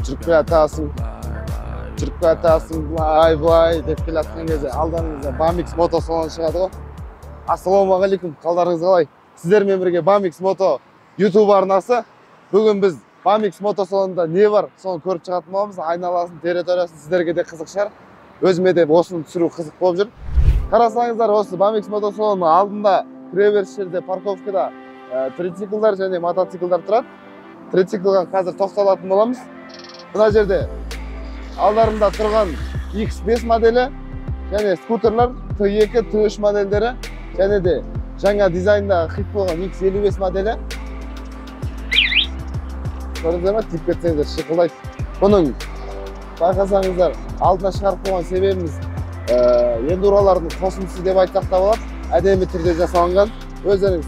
Жүріп келатасың, жүріп келатасың, былай былай деп келе жатқан кезде алдарыңызда Bamix мото салоны шығады ғой. Ассалаумағалейкум, қалдарыңыз қалай? Сіздермен бірге Bamix мото YouTube арнасы. Бүгін біз Bamix мото салонында не бар, соны көріп шығатын боламыз. Айналасын, территориясын сіздерге де қызық шығар. Өзіме де осыны түсіру қызық болып жүр. Қарасаңыздар, осы Bamix мото салонының алдында кіреберіс жерде парковкада трициклдар және мотоциклдар тұрады. Трициклға қазір тоқталатын боламыз. Мына жерде алдарында тұрған X5 моделі және скутерлар T2, T3 модельдері және де жаңа дизайнда хит болған X55 моделі. Көрдіңіздер ме? Тиіп кетсеңіздер шиқылдайды. Бұның байқасаңыздар алдына шығарып қойған себебіміз эндуралардың қосындысы деп айтсақ та болады. Әдемі түрде жасалынған. Өздеріңіз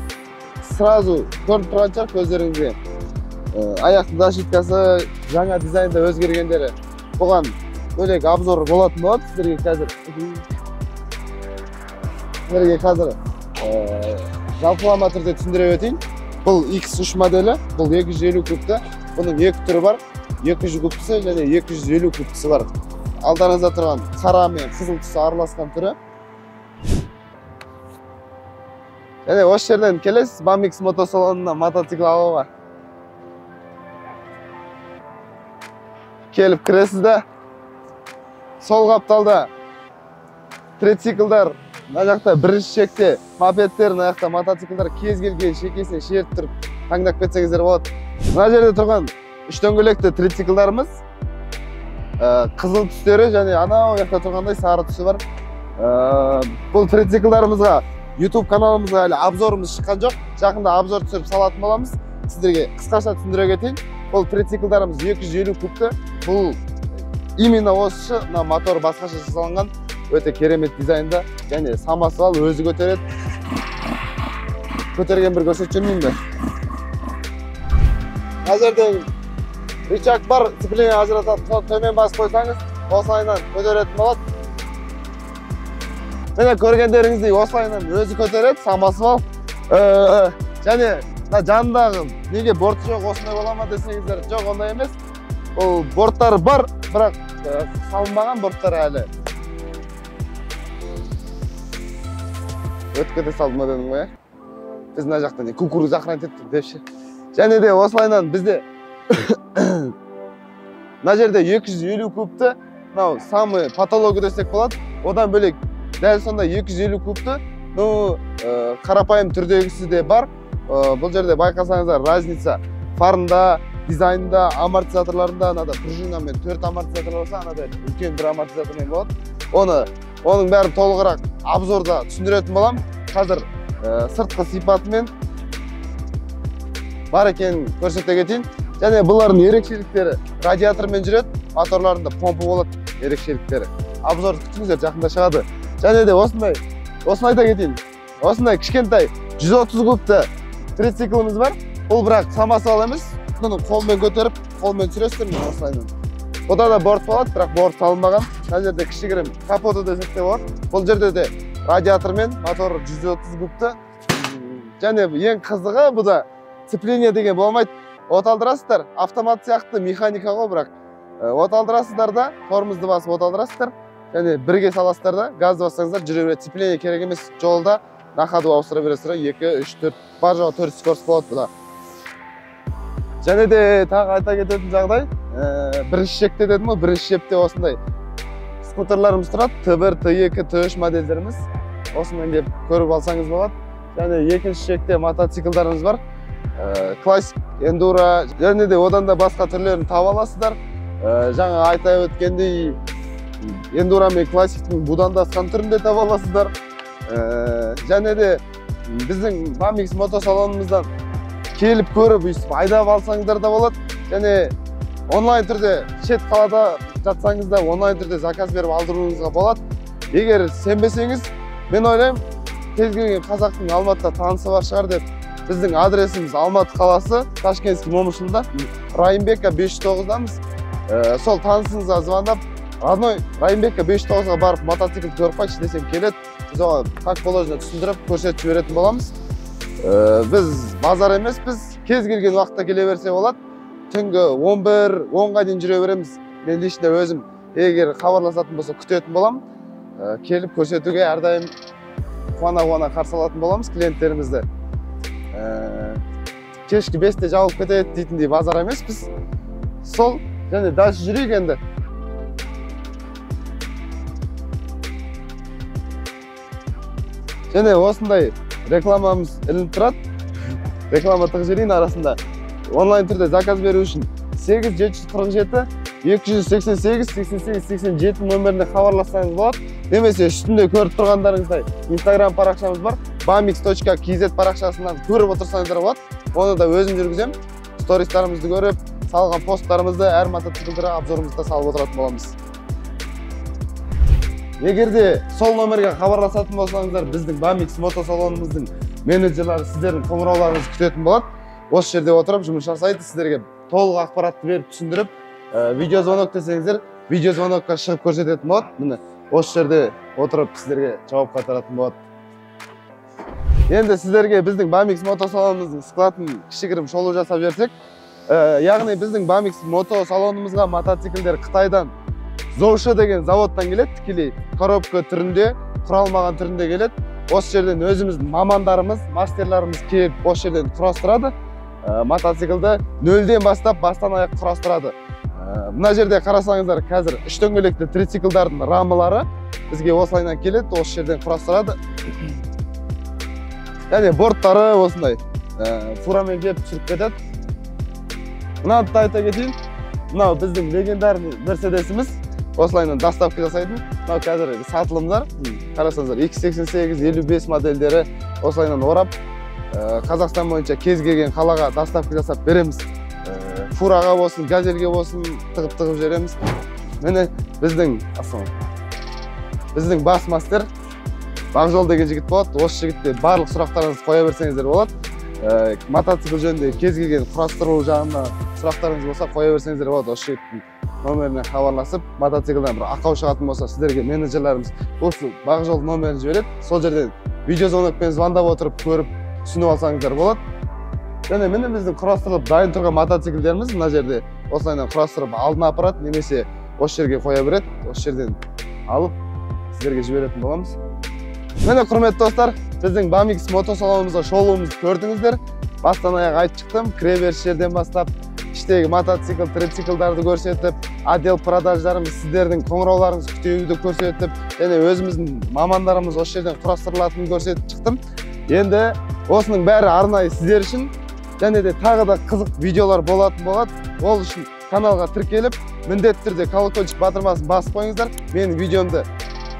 сразу көріп тұрған шығар көздеріңізге. Аяқтың защиткасы жаңа дизайнда өзгергендері. Бұған бөлек обзор болатын болады сіздерге қазір. Сіздерге қазір жалпылама түрде түсіндіре өтейін. Бұл X3 моделі, бұл 250 кубты. Бұның екі түрі бар. 200 кубтысы және 250 кубтысы бар. Алдарыңызда тұрған қара мен қызыл түсі араласқан түрі. Және осы жерден келесіз Bamix мото салонына мотоцикл алуға. Келіп кіресіз де, сол қапталда трициклдар, мына жақта бірінші шекте мопедтер, мына жақта мотоциклдар, кез келген шекесіне шертіп тұрып таңдап кетсеңіздер болады. Мына жерде тұрған үш дөңгелекті трициклдарымыз, қызыл түстері және анау жақта тұрғандай сары түсі бар. Бұл трициклдарымызға YouTube каналымызға әлі обзорымыз шыққан жоқ. Жақында обзор түсіріп салатын боламыз. Сіздерге қысқаша түсіндіре кетейін. Бұл трициклдарымыз 250 кубты. Бұл именно осы мына мотор басқаша жасалынған, өте керемет дизайнда және самосвал өзі көтереді. Көтерген бір көрсетіп жүрмеймін бе? Мына жерде рычаг бар, сцепление ажыратады. Соны төмен басып қойсаңыз, осылайынан көтеретін болады. Міне көргендеріңіздей осылайынан өзі көтереді самосвал. Және мына жанындағы неге борты жоқ, осындай бола ма десеңіздер, жоқ, ондай емес. Бұл борттары бар, бірақ салынбаған борттары әлі. Өтіп кете салдым дедім ғой, Біз мына жақта не кукуруз охранять еттік деп ше. Және де осылайынан бізде мына жерде 250 кубты, мынау самый патологы десек болады. Одан бөлек дәл сондай 250 кубты, ну, қарапайым түрдегісі де бар. Бұл жерде байқасаңыздар разница фарында, дизайнда, амортизаторларында, анада пружинамен 4 амортизатор болса, анада үлкен бір амортизатормен болады. Оның бәрін толығырақ обзорда түсіндіретін боламын. Қазір сыртқы сипатымен бар екенін көрсете кетейін. Және бұлардың ерекшеліктері радиатормен жүреді, моторларында помпа болады ерекшеліктері. Обзорды күтіңіздер, жақында шығады. Және де осындай, осыны айта кетейін. Осындай кішкентай 130 кубты трицикліміз бар. Бұл бірақ самосвал емес. Бұны қолмен көтеріп, қолмен түсіресіздер міне осылайынан. Бұда да борт болады, бірақ борт салынбаған. Мына жерде кішігірім капоты десек те болады. Бұл жерде де радиатормен мотор 130 кубты. Және ең қызығы бұда сцепление деген болмайды. От алдырасыздар, автомат сияқты механика ғой, бірақ от алдырасыздар да, тормозды басып от алдырасыздар. Және бірге саласыздар да, газды бассаңыздар жүре береді. Сцепление керек емес, жолда на ходу ауыстыра бересіздер. 2, 3, 4, бар жоғы 4 скорость болады бұда. Және де тағы айта кететін жағдай, бірінші шекте дедім ғой, бірінші шепте осындай скутерларымыз тұрады. Т1, Т2, Т3 модельдеріміз. Осымен келіп көріп алсаңыз болады. Және екінші шекте мотоциклдарымыз бар. Классик, эндуро, және де одан да басқа түрлерін таба аласыздар. Жаңа айта өткендей, эндуро мен классиктің будандасқан түрін де таба аласыздар. Және де біздің Bamix мото салонымыздан келіп көріп, өйстіп айдап алсаңыздар да болады. Және онлайн түрде шет қалада жатсаңыз да онлайн түрде заказ беріп алдыруыңызға болады. Егер сенбесеңіз, мен ойлаймын, кез келген қазақтың Алматыда танысы бар шығар деп. Біздің адресіміз Алматы қаласы, Ташкентский Момышұлында, Райымбекка 509-дамыз. Сол танысыңызға звондап, родной Райымбекка 509-ға барып мотоцикл көріп қайтшы десем келеді. Біз оған как положено түсіндіріп, көрсетіп жіберетін боламыз. Біз базар емеспіз, кез келген уақытта келе берсе болады. Түнгі 11, 10-ға дейін жүре береміз. Мен лично өзім егер хабарласатын болса күтетін боламын. Келіп көрсетуге әрдайым қуана-қуана қарсы алатын боламыз клиенттерімізді. Кешкі 5-те жабылып кетеді дейтіндей базар емеспіз. Сол, және дальше жүрейік енді. Және осындай рекламамыз ілініп тұрады. Реклама тығып жіберейін арасында. Онлайн түрде заказ беру үшін 8 747 288 88 87 нөміріне хабарлассаңыз болады. Немесе үстінде көріп тұрғандарыңыздай Instagram парақшамыз бар. bamix.kz парақшасынан көріп отырсаңыздар болады. Оны да өзім жүргіземін. Стористарымызды көріп, салған посттарымызды, әр мотоциклдерге обзорымызды салып отыратын боламыз. Егер де сол нөмірге хабарласатын болсаңыздар, біздің Bamix мотосалонымыздың менеджерлері сіздердің қоңырауларыңызды күтетін болады. Осы жерде отырып жұмыс жасайды, сіздерге толық ақпаратты беріп түсіндіріп, видеозвонок десеңіздер, видеозвонокқа шығып көрсететін болады. Міне осы жерде отырып сіздерге жауап қайтаратын болады. Енді сіздерге біздің Bamix мотосалонымыздың складын кішігірім шолу жасап жіберсек, яғни біздің Bamix мотосалонымызға мотоциклдер Қытайдан Зоушы деген заводтан келеді, тікелей коробка түрінде, құралмаған түрінде келеді. Осы жерден өзіміздің мамандарымыз, мастерларымыз келіп осы жерден құрастырады. Мотоциклді нөлден бастап бастан аяқ құрастырады. Мына жерде қарасаңыздар, қазір үш дөңгелекті трициклдардың рамалары бізге осылайынан келеді, осы жерден құрастырады. Яғни борттары осындай фурамен келіп түсіріп кетеді. Мынаны да айта кетейін, мынау біздің легендарный Мерседесіміз, осылайынан доставка жасайтын. Мынау қазір сатылымдар, қарасаңыздар, X88, 55 модельдері осылайынан орап, Қазақстан бойынша кез келген қалаға доставка жасап береміз. Фураға болсын, газельге болсын тығып-тығып жібереміз. Міне біздің бас мастер Бағжол деген жігіт болады. Осы жігітте барлық сұрақтарыңызды қоя берсеңіздер болады. Мотоцикл жөнінде кез келген құрастыру жағына сұрақтарыңыз болса қоя берсеңіздер болады. Осы жігіттің номеріне хабарласып, мотоциклдан бір ақау шығатын болса, сіздерге менеджерлеріміз осы Бағжол номерін жібереді. Сол жерден видеозвонокпен звондап отырып көріп түсініп алсаңыздар болады. Және міне біздің құрастырылып дайын тұрған мотоциклдеріміз мына жерде осылайынан құрастырып алдына апарады, немесе осы жерге қоя береді. Осы жерден алып сіздерге жіберетін боламыз. Міне құрметті достар, біздің Bamix мотосалонымызға шолуымызды көрдіңіздер. Бастан аяқ айтып шықтым, кіреберіс жерден бастап іштегі мотоцикл, трициклдарды көрсетіп, отдел продаждарымыз, сіздердің қоңырауларыңызды күтуді көрсетіп, және өзіміздің мамандарымыз осы жерден құрастырылатынын көрсетіп шықтым. Енді осының бәрі арнайы сіздер үшін, және де тағы да қызық видеолар болатын болады. Ол үшін каналға тіркеліп, міндетті түрде колокольчик батырмасын басып қойыңыздар, менің видеомды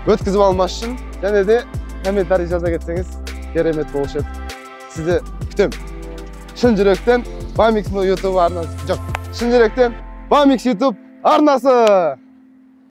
өткізіп алмас үшін, және де комментарий жаза кетсеңіз керемет болушы еді. Сізді күтемін. Шын жүректен Bamix YouTube арнасы. Жоқ, шын жүректен Bamix YouTube арнасы.